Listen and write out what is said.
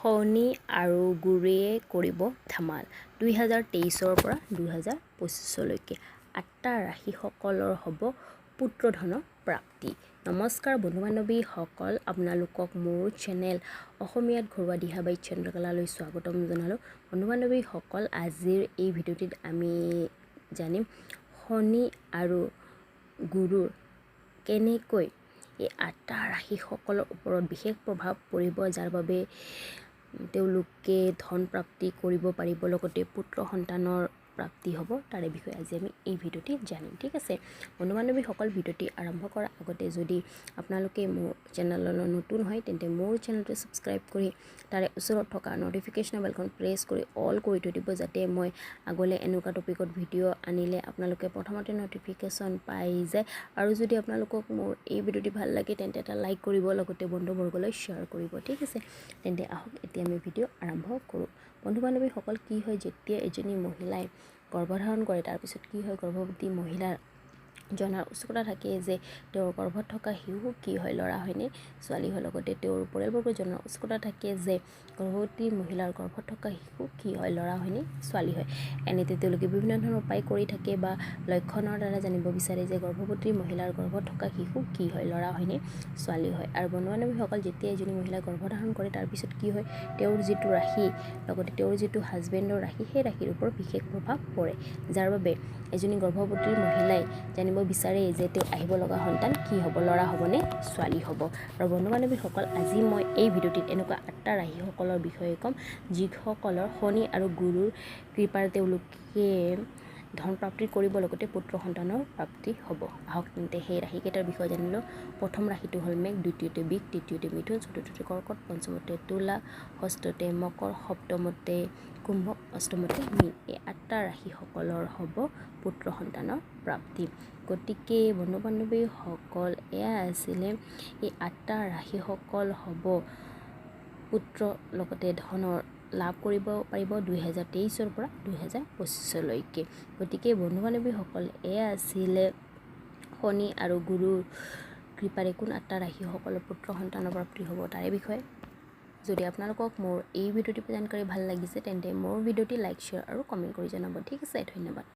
শনি আৰু গুৰুৱে কৰিব ধামাল 2023ৰ পৰা 2025লৈকে আঠটা ৰাশিসকলৰ হ'ব পুত্ৰধনৰ প্ৰাপ্তি। নমস্কাৰ বন্ধু বান্ধৱীসকল, আপোনালোকক মোৰ চেনেল অসমীয়াত ঘৰুৱা দিহা বাই চন্দ্ৰকলালৈ স্বাগতম জনালোঁ। বন্ধু বান্ধৱীসকল, আজিৰ এই ভিডিঅ'টিত আমি জানিম শনি আৰু গুৰুৰ কেনেকৈ এই আঠটা ৰাশিসকলৰ ওপৰত বিশেষ প্ৰভাৱ পৰিব, যাৰ বাবে তেওঁলোকে ধন প্ৰাপ্তি কৰিব পাৰিব, লগতে পুত্ৰ সন্তানৰ প্ৰাপ্তি হ'ব, তাৰে বিষয়ে আজি আমি এই ভিডিঅ'টি জানিম। ঠিক আছে বন্ধু বান্ধৱীসকল, ভিডিঅ'টি আৰম্ভ কৰাৰ আগতে যদি আপোনালোকে মোৰ চেনেললৈ নতুন হয়, তেন্তে মোৰ চেনেলটো ছাবস্ক্ৰাইব কৰি তাৰে ওচৰত থকা ন'টিফিকেশ্যন বেলখন প্ৰেছ কৰি অল কৰি থৈ দিব, যাতে মই আগলৈ এনেকুৱা টপিকত ভিডিঅ' আনিলে আপোনালোকে প্ৰথমতে ন'টিফিকেশ্যন পাই যায়। আৰু যদি আপোনালোকক মোৰ এই ভিডিঅ'টি ভাল লাগে, তেন্তে এটা লাইক কৰিব, লগতে বন্ধুবৰ্গলৈ শ্বেয়াৰ কৰিব। ঠিক আছে, তেন্তে আহক এতিয়া আমি ভিডিঅ' আৰম্ভ কৰোঁ। বন্ধু বান্ধৱীসকল, কি হয় যেতিয়া এজনী মহিলাই গৰ্ভধাৰণ কৰে, তাৰপিছত কি হয়, গৰ্ভৱতী মহিলাৰ জনাৰ উৎসুকতা থাকে যে তেওঁৰ গৰ্ভত থকা শিশু কি হয়, ল'ৰা হয়নে ছোৱালী হয়। লগতে তেওঁৰ পৰিয়ালবৰ্গ জনাৰ উৎসুকতা থাকে যে গৰ্ভৱতী মহিলাৰ গৰ্ভত থকা শিশু কি হয়, ল'ৰা হয়নে ছোৱালী হয়। এনেতে তেওঁলোকে বিভিন্ন ধৰণৰ উপায় কৰি থাকে বা লক্ষণৰ দ্বাৰা জানিব বিচাৰে যে গৰ্ভৱতী মহিলাৰ গৰ্ভত থকা শিশু কি হয়, ল'ৰা হয়নে ছোৱালী হয়। আৰু বন্ধু বান্ধৱীসকল, যেতিয়া এজনী মহিলাই গৰ্ভধাৰণ কৰে, তাৰপিছত কি হয়, তেওঁৰ যিটো ৰাশি, লগতে তেওঁৰ যিটো হাজবেণ্ডৰ ৰাশি, সেই ৰাশিৰ ওপৰত বিশেষ প্ৰভাৱ পৰে, যাৰ বাবে এজনী গৰ্ভৱতী মহিলাই জানিব বিচাৰে যে তেওঁ আহিব লগা সন্তান কি হ'ব, ল'ৰা হ'বনে ছোৱালী হ'ব। আৰু বন্ধু বান্ধৱীসকল, আজি মই এই ভিডিঅ'টিত এনেকুৱা আঠটা ৰাশিসকলৰ বিষয়ে ক'ম, যিসকলৰ শনি আৰু গুৰুৰ কৃপাৰ তেওঁলোকে ধন প্ৰাপ্তি কৰিব, লগতে পুত্ৰ সন্তানৰ প্ৰাপ্তি হ'ব। আহক তেন্তে সেই ৰাশিকেইটাৰ বিষয়ে জানিলোঁ। প্ৰথম ৰাশিটো হ'ল মেঘ, দ্বিতীয়তে বৃষ, তৃতীয়তে মিথুন, চতুৰ্থতে কৰ্কট, পঞ্চমতে তুলা, ষষ্ঠতে মকৰ, সপ্তমতে কুম্ভ, অষ্টমতে মীন। এই আঠটা ৰাশিসকলৰ হ'ব পুত্ৰ সন্তানৰ প্ৰাপ্তি। গতিকে বন্ধু বান্ধৱীসকল, এয়া আছিলে এই আঠটা ৰাশিসকল হ'ব পুত্ৰ লগতে ধনৰ লাভ কৰিব পাৰিব 2023ৰ পৰা 2025লৈকে। গতিকে বন্ধু বান্ধৱীসকল, এয়া আছিলে শনি আৰু গুৰুৰ কৃপাৰে কোন আঠটা ৰাশিসকলৰ পুত্ৰ সন্তানৰ প্ৰাপ্তি হ'ব তাৰে বিষয়ে। যদি আপোনালোকক মোৰ এই ভিডিঅ'টি জানকাৰী ভাল লাগিছে, তেন্তে মোৰ ভিডিঅ'টি লাইক, শ্বেয়াৰ আৰু কমেণ্ট কৰি জনাব। ঠিক আছে, ধন্যবাদ।